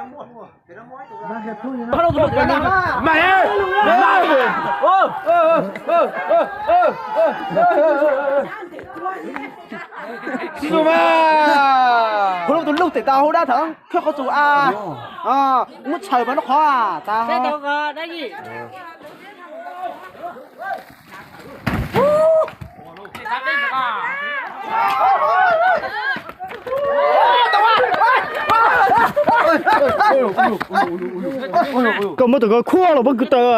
Hu lub tus lub tes tau hauv dab thawv khwb qhov txus a. Muab tshaws mas noj qhov a tas. Koj muab tus ko khuab los muab kwv taws.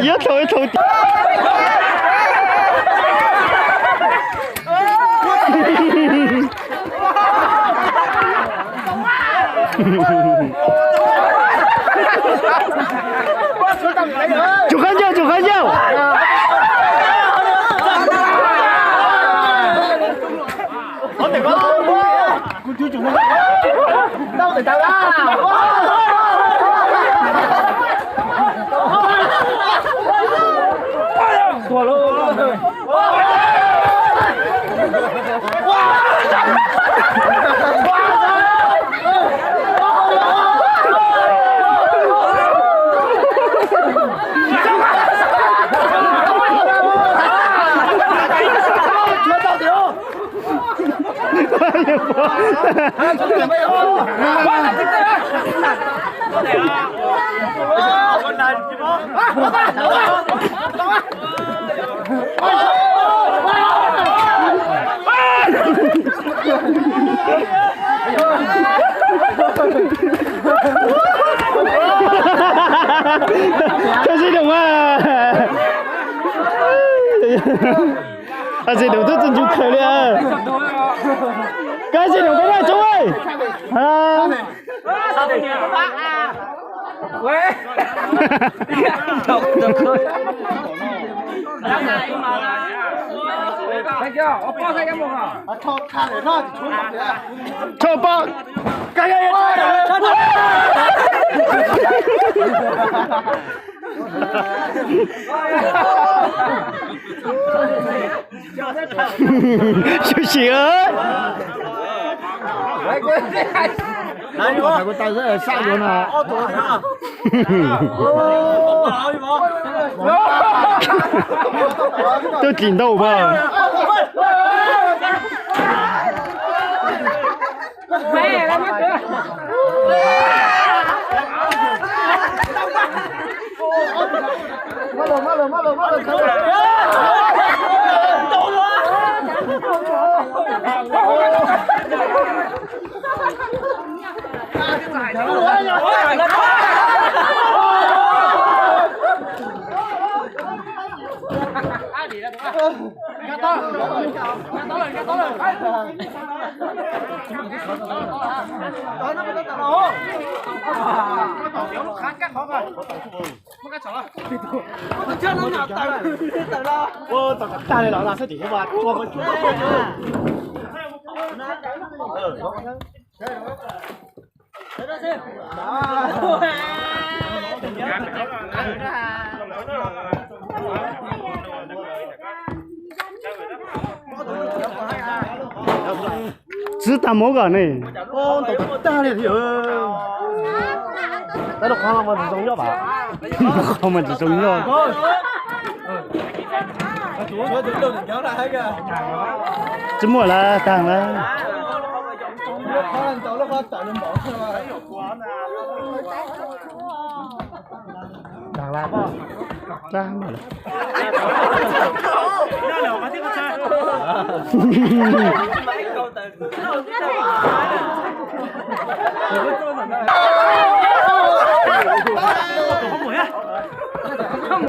Yog tau ib thaum. Tsum qab ncauj, tsum qab ncauj. Koj sib nug mas. Koj sib nug twb txawj ntsug khaws li. Koj sib nug koj noj tsob. Tshuav pob. Sib sim. Twb tsis ntau mas. Tag li los no xwb ces ua ua Txwv tag mus kom ne. Tag li. Qhov mas tsis zoo nyob. Tsis muaj lawm, tag lawm.